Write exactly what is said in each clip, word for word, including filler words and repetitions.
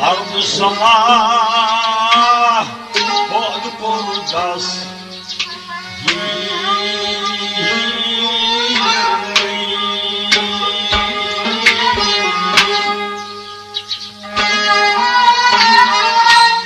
عرض سما پود کوٚر دس۔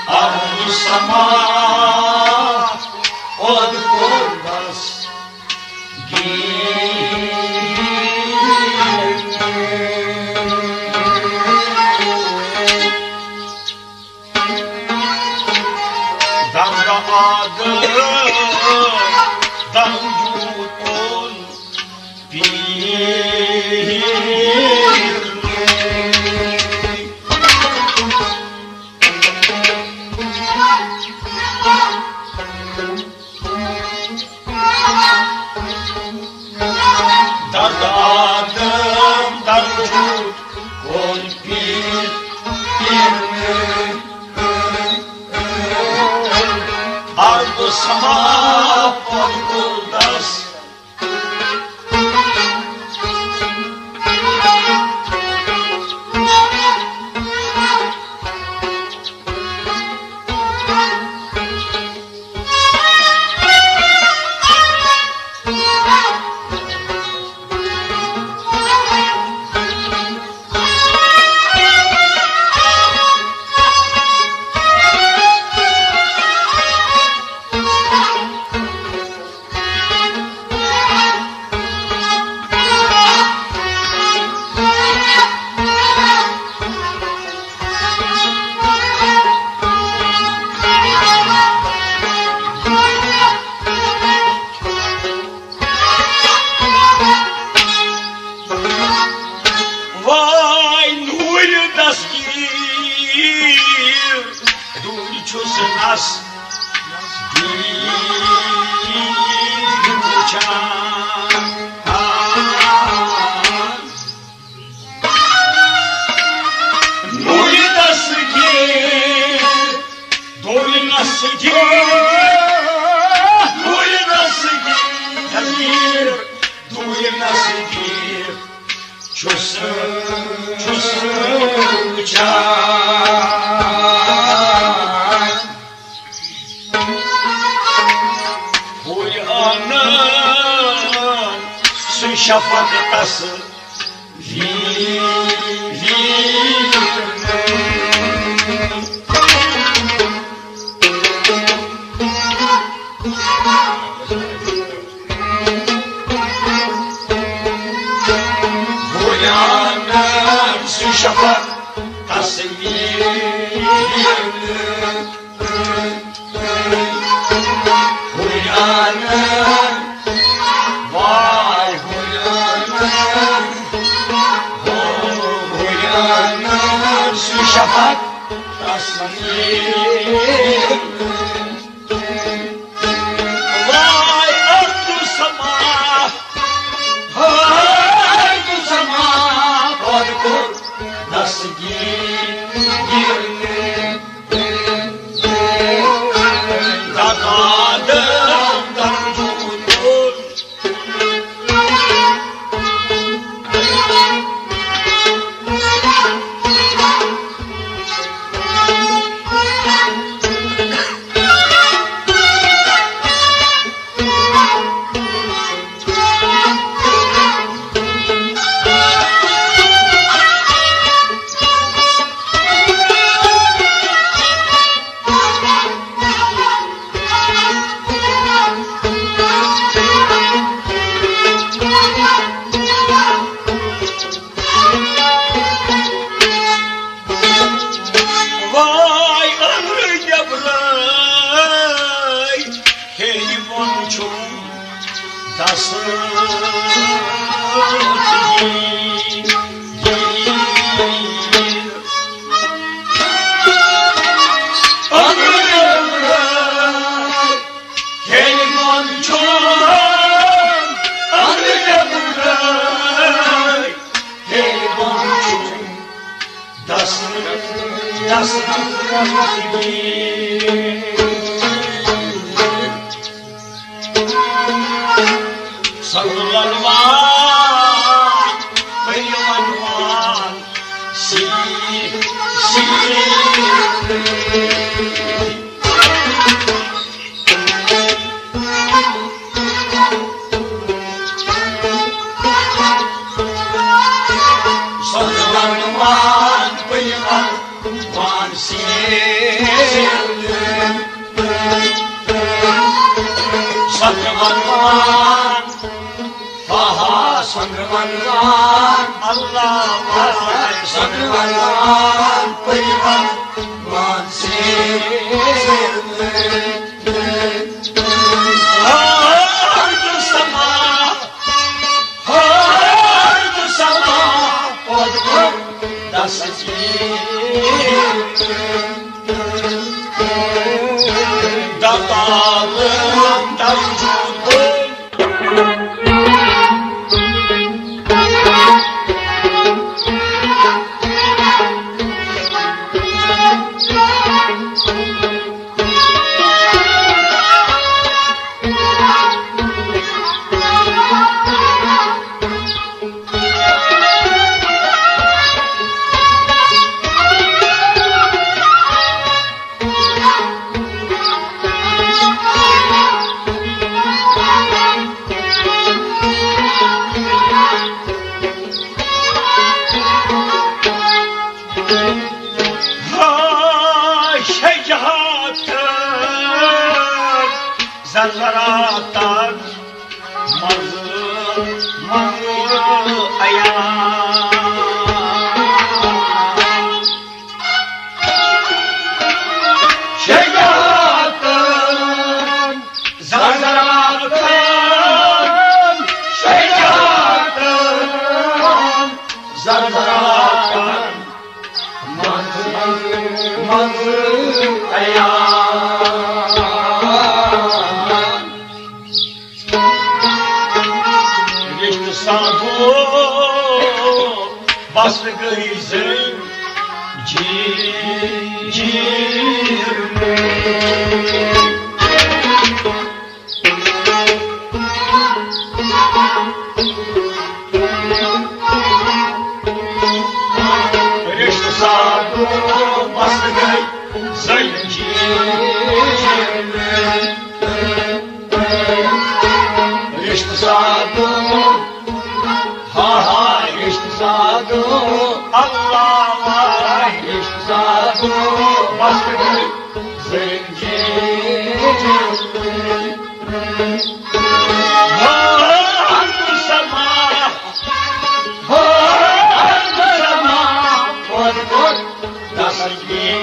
عرض سما پود کوٚر دس۔ درد آدم در وجود کن پیر۔ درد آدم در وجود کن پیر، پیر۔ عرض سما پود کوٚر دس۔ واے نوٗرِ دستگیٖر، دوٗرِ چھُس نس گیٖر وٕچھان۔ نوٗرِ دستگیٖر، دوٗرِ نس گیٖر، نوٗرِ دستگیٖر، دوٗرِ نس گیٖر۔ چھُس، چھُس وٕچھان۔ ہُرۍ آنن سُہ شفق تس وی، وی۔ بُنیادَن سُہ شفق تصویر۔ بُنیادَن، واے بُنیادَن، ہو بُنیادَن سُہ شفق تصویر۔ واے ارض سما، واے ارض سما، پد کوٚر دستگیر۔ دکادم دم جوتون۔ واے أنٛدرٕ نیٚبرَے، ہے یہِ وَن چھُم دَسہٕ۔ أنٛدرٕ نیٚبرَے، ہے یہِ وَن چھُم، أنٛدرٕ نیٚبرَے۔ ہے بۄن چھُ دَس، دَس۔ سَلوَن وان، پٔرِوَن وان، سۄنٛدروَن وان، ہا ہا، سۄنٛدروَن وان۔ اللہ، اللہ۔ سۄنٛدروَن وان، پٔرۍوَن وان سے۔ ہر دُسما، ہر دُسما، پود پود دس کی۔ دتال، دتال۔ ہاے شجاعت زرزراتن منٛزٕ، منٛزٕ عیان۔ شجاعتن زرزراتن، شجاعتن زرزراتن منٛزٕ، منٛزٕ عیان۔ رشتہٕ سادو بس گٔے زٔنۍ جی، جی۔ رشتہٕ سادو بس گٔے زٔنۍ جی۔ رشتہٕ سادو، ہا ہا، رشتہٕ سادو، اللہ واے، رشتہٕ سادو، بس گٔے زٔنۍ جی۔ ہا، ہا، سما، ہا، ہا، سما، پود پود دس کی۔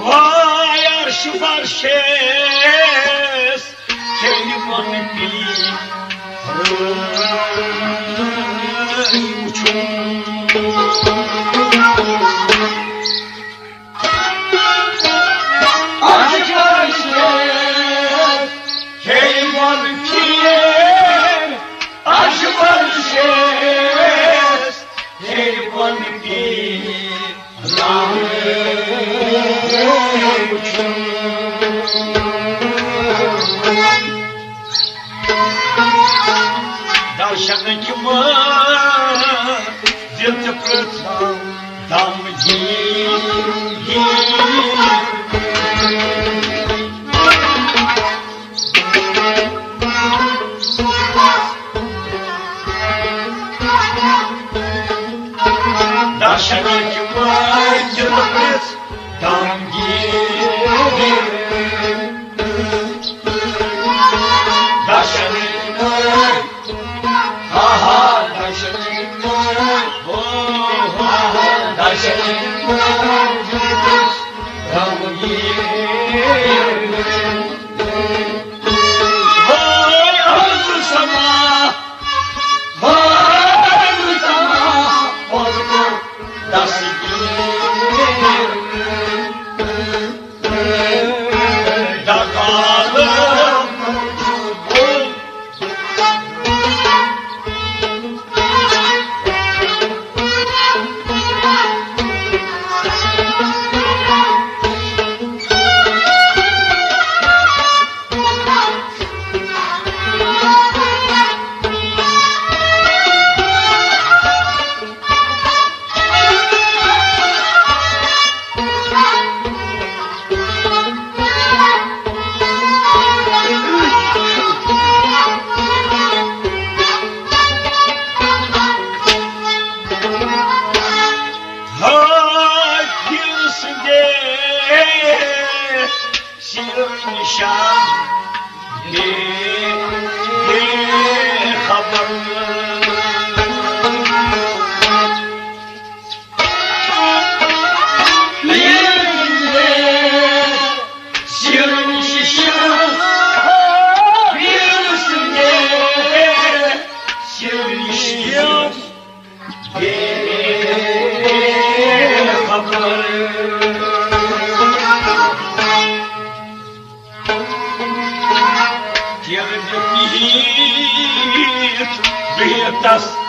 وای عرش فرشس کھیٚیہِ وۄنۍ پیٖر رٲے وٕچھُن۔ عرش فرشس کھیٚیہِ وۄنۍ پیٖر، عرش فرشس کھیٚیہِ وۄنۍ پیٖر۔ درشنٕکۍ مٲلۍ دِژ پرٛژھن دم گیٖر۔ درشنٕکۍ مٲلۍ دِژ پرٛژھ دم گیٖر۔ درشنٕکۍ تصویر۔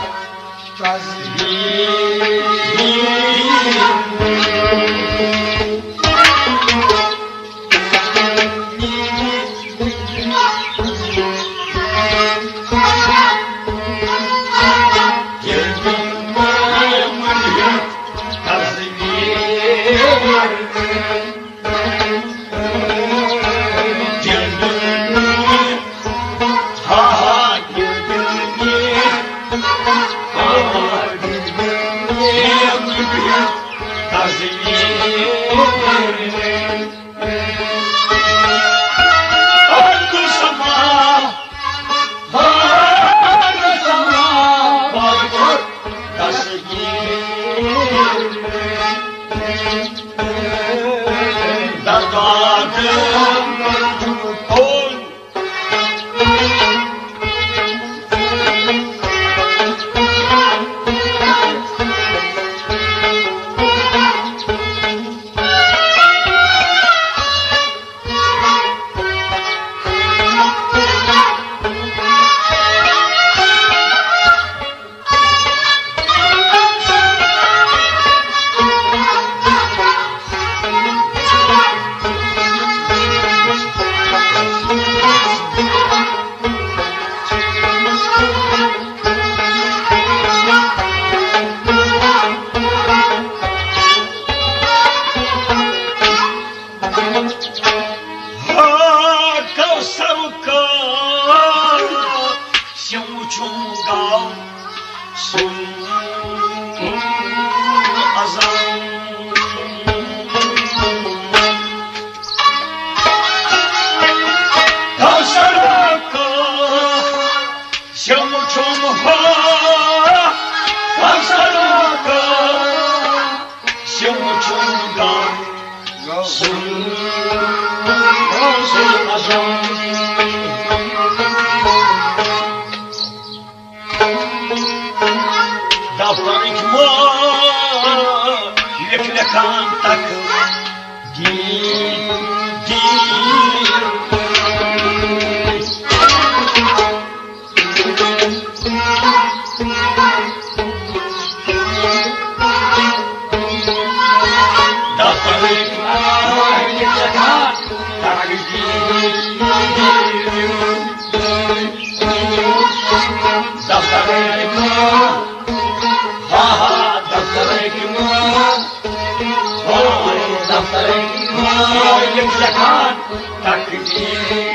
کوثر کا سیوٚو چھُم گاو سُنٛد اذان۔ کوثر کا سیوٚو چھُم ہا، کوثر کا سیوٚو چھُم گاو سُنٛد، سُنٛد اذان۔ دفترٕکۍ مٲلۍ لیکھان تقدیٖر۔ دفترٕکۍ مٲلۍ لیکھان تقدیٖر۔ دفترٕکۍ مٲلۍ، ہا ہا، دفترٕکۍ مٲلۍ، ہا، دفترٕکۍ مٲلۍ لیکھان تقدیٖر۔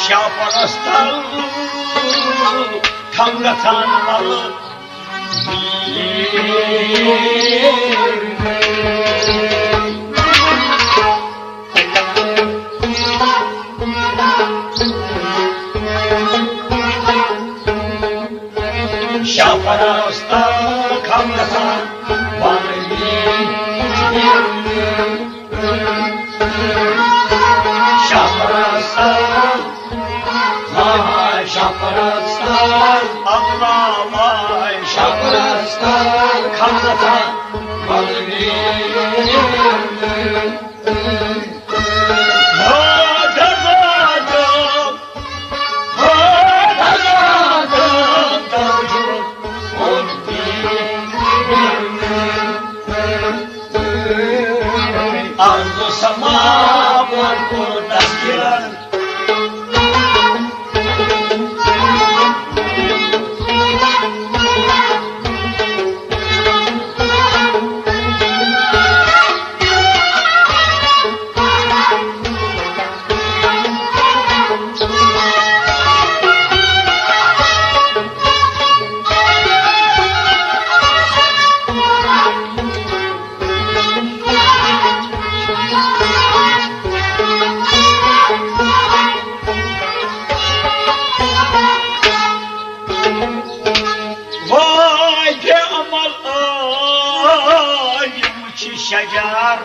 شاہ پرستل کھم گژھان ولہٕ۔ شاہ پرستل کھم گژھان ولہٕ۔ شاہ پرستل، ہاے ہاے شاہ پرستل، اللہ وای شاہ پرستل، کھم گژھان ولہٕ۔ ہا دزا دم، ہا دزا دم، دم جُن۔ یار،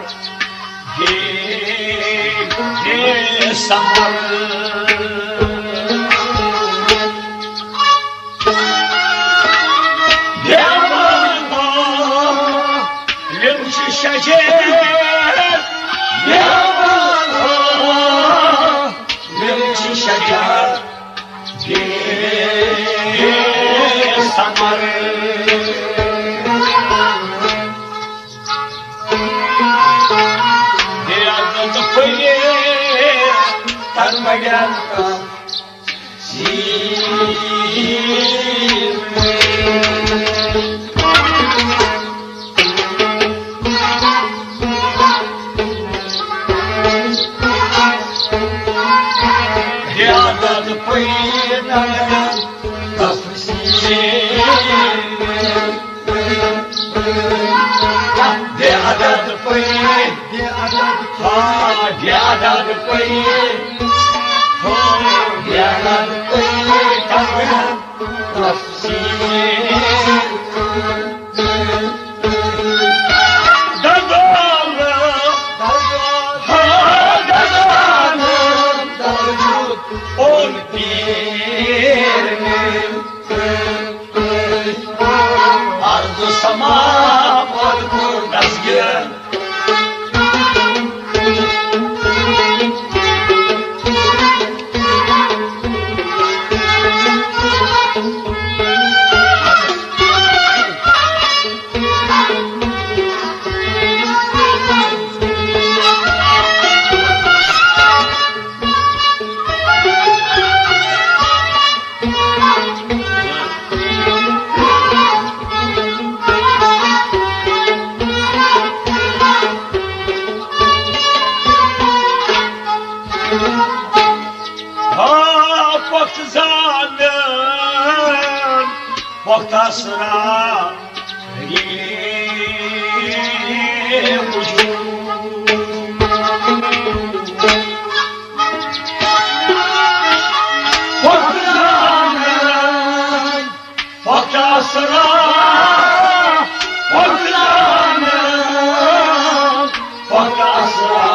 ہے، ہے سمر۔ بیمار، یِم چھِ شجر۔ بیمار، یِم چھِ شجر۔ ہے سمر۔ ہے عدد پٔرِتھ تَن مگر زیٖر۔ ہے عدد پٔرِتھ تَن مگر تفصیل۔ بے عدد پٔرِتھ۔ بے عدد۔ ہاں، بے عدد پٔرِتھ۔ ہاں، بے عدد پٔرِتھ۔ تفصیل۔ دندان۔ ہاں، دندان۔ اون پیر۔ عرض سما پد کو دستگیر۔ ہا پۄپھ زانان، پۄپھ آسرا۔ پۄپھ آسرا، پۄپھ زانان، پۄپھ آسرا۔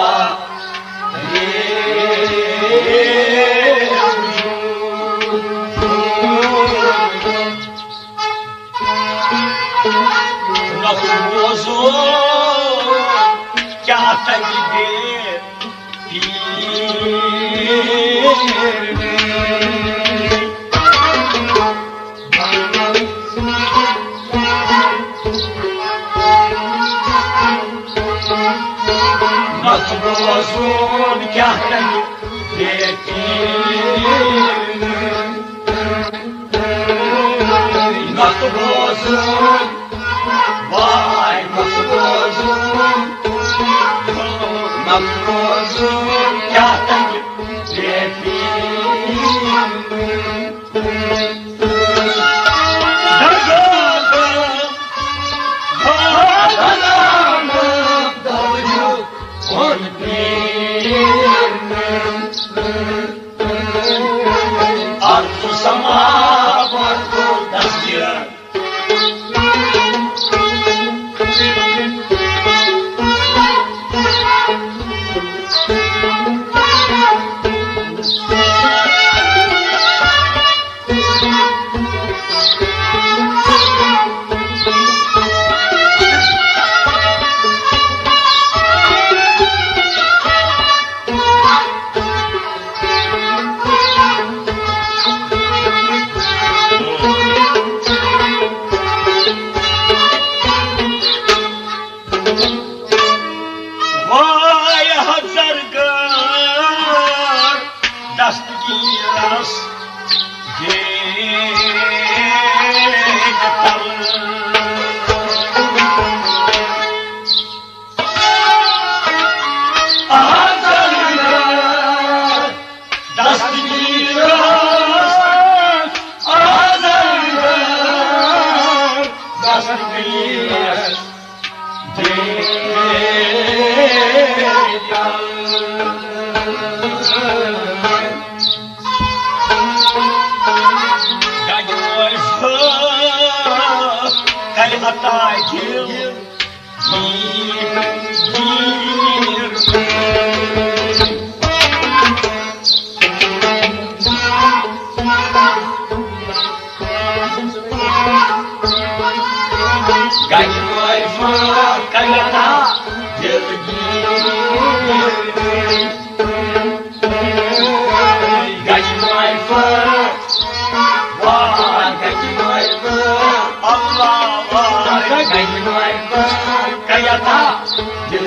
نہ بوزُن کیٛاہ تَتہِ بے پیر۔ نہ بوزُن کیٛاہ تَتہِ بے پیر۔ نہ بوزُن، واے نہ بوزُن، نہ بوزُن کیٛاہ تَتہِ بے پیر۔ عرض سما پد کو دستگیر۔ وای حضر گار دستگیرس گیٹ تل۔ حضر گار دستگیرس، حضر گار دستگیرس۔ کلمہ تاج دل۔ گژھِ وۄنۍ فرق کیٛاہ دِلگیٖر۔ گژھِ وۄنۍ فرق، واہ، گژھِ وۄنۍ فرق۔ اللہ، اللہ۔ گژھِ وۄنۍ فرق کیٛاہ